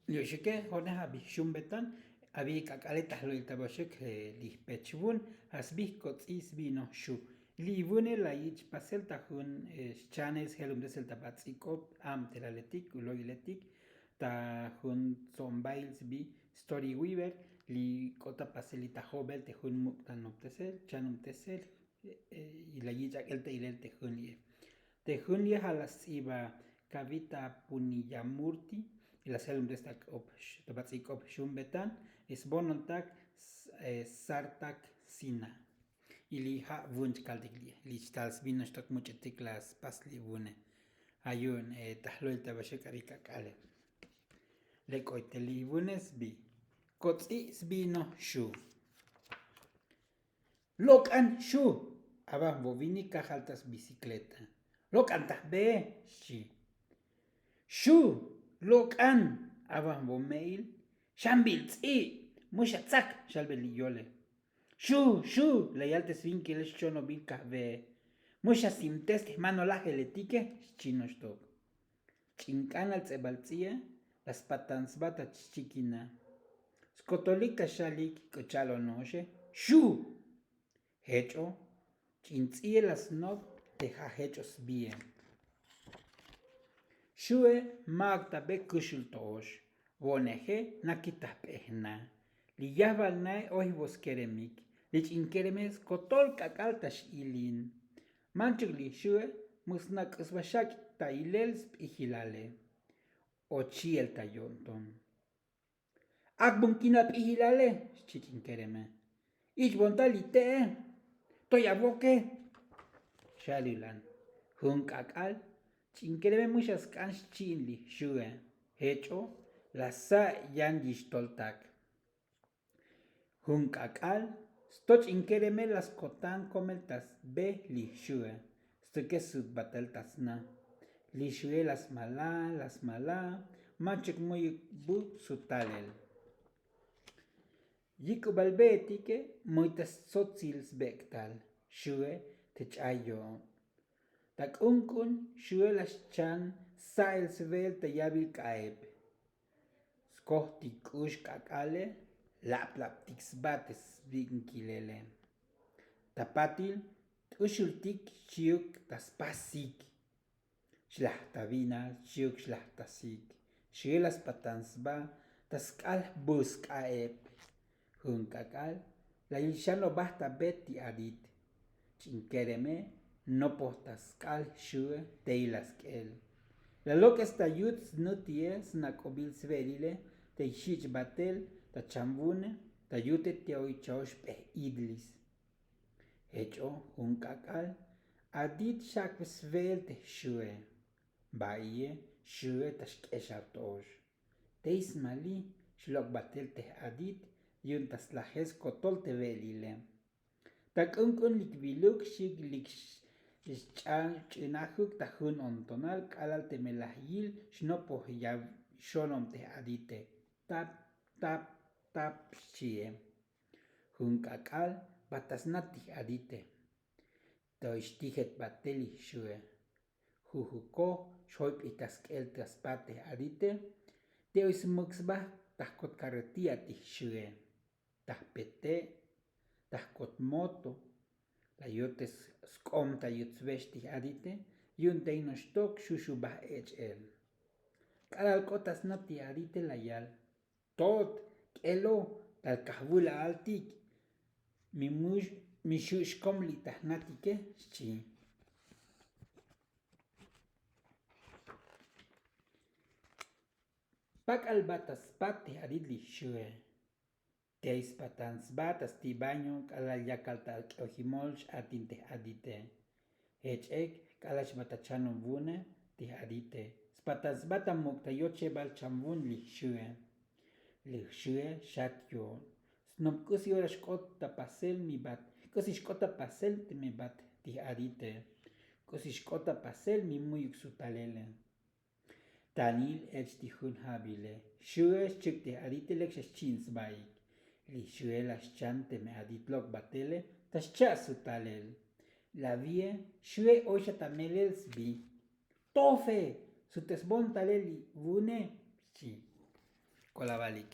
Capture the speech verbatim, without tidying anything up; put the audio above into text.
Li oxuke jo'ne ja' bi xun betan. Abi k'ak'ale ta jlo'il ta ba oxuk li jpech vun, ja' sbi kotz'i sbi noj xu. Li vune la yich' pasel ta jun xchanel sjelumtesel ta batz'ik'op, abtelaletik, ulo'iletik, ta jun tso'onbail sbi Story Weaver, li k'ot ta pasel li ta jobel te jun muk' ta noptesel chanumtesel. La yich' ak'el ta ilel te jun li'e. Te jun li'e ja' la sts'iba Kavita Puniyamurti, y la sjelumtes ta k'op ta batz'ik'op xun betan. Sbonontak sartak sina. Y li ja' vun chkaltik li'e, li chtal sbi noxtok much'utik la spas li vune. Ja' yu'un ta jlo'il ta ba oxuk k'ari k'ak'ale. Le k'oy te li vune sbi kotz'i sbi noj xu. Lok'an xu. Aban vo' vinik kajal ta sbicicleta. Lok'an ta jbe, xchi. Xu. Lok'an. Aban vo' me'il. Xanbil tz'i'. Mu xa tsak, xalbe li yole. Xu xu, la yal te svinkile xchonobil kajbe. Mu xa simtes te jmanolajeletike, xchi noxtok. Ch'ink'an al ts'ebal ts'i'e, la spatan sba ta chchikina. Skotolik ta xalik k'u cha'al ono'oxe. Xu. Jech'o. Ch'in ts'i'e la snop te ja' jech'o sbi'e. Xu'e. Ma'uk ta be kuxul to'ox. Vo'neje nakit ta jp'ejna. Li yajval nae oy vo skeremik. Li ch'in kereme skotol k'ak'al ta x'ilin. Manchuk li xu'e. Mu sna' k'u sba xak' ta ilel sp'ijilale. Ochi'el ta yo'nton. Akbon kin ap'ijilale, xchi ch'in kereme. Ich'bon ta li te'e. Toy avoke. Xalilan. Jun k'ak'al ch'in kereme mu xa sk'an xchi'in li xu'e. Jech'o. La sa' yan yixtoltak. Jun k'ak'al sto ch'in kereme la skotan komel ta sbe li xu'e. Stuke sut batel ta sna. Li xu'e la smala la smala. Manchuk mu'yuk bu sutalel. Yik'ubal be'etike muy ta stsotsil sbek'tal xu'e te ch'ay yo'ob. Ta k'unk'un xu'e la xchan sa'el svel ta yabil k'a'eb. Skojtik k'ux k'ak'ale. Laplaptik sba te svinkilele. Ta patil t'uxultik xchi'uk ta spasik. Xlaj ta vi'nal xchi'uk xlaj ta sik. Xi la spatan sba ta sk'al jbu sk'a'eb. Jun k'ak'al la yil xanobaj ta be ti adit. Ch'in kereme nopoj ta sk'al xu'e tey la sk'el. La lok'es ta yut snuti'e snak'obil sve'elile te xich' batel ta chanvune ta yute te oy cha'ox p'ej idlis. Jech'o jun k'ak'al adit xakbe sve'el te xu'e. Ba'iye xu'e ta xk'exal to'ox. Tey smali xlok' batel te adit yu'un ta slajel skotol te ve'elile. Ta k'unk'un lik viluk xik lik xch'an ch'unajuk ta jun ontonal k'alal teme laj yil xnopoj yav xonom te adite. Tap tap tap xchi'e. Jun k'ak'al batasna tij adite. Te oy xtijet batel li xu'e. Jujukoj xjoyp'ij ta sk'el ta spat te adite. Te oy smuk sba ta jkot karreti'a tij xu'e. Ta jpete' ta jkot moto. La yote sk'om ta yut svex tij adite. Yu'un tey noxtok xuxubaj ech'el. K'alal k'ot ta sna tij adite la yal. To'ot k'elo tal kajvula'altik. Mi mux mi xu' xkom li' ta jnatike xchi. Pak'al ba ta spat te adit li xu'e. Tey spatan sba ta sti' baño k'alal yakal ta k'ojimol x'atin te adite. Jech ek k'alal xba ta chanon vune te adite. Spatan sba ta muk' ta yochebal chan vun li xu'e. Li xu'e xat yo'on. Snop k'usi ora xk'ot ta pasel mi bat k'usi xk'ot ta pasel te mi bat ti adite. K'usi xk'ot ta pasel mi mu'yuk sutalele. Tanil ech ti jun jabile. Xu'e xchuk te adite lek xa xchi'in sbaik. Li xu'e la xchan teme adit lok' batele ta xcha' sutalel. La vie xu'e oy xa ta melel sbi. Tofe sutesbon talel li vune xchi. k'olavalik.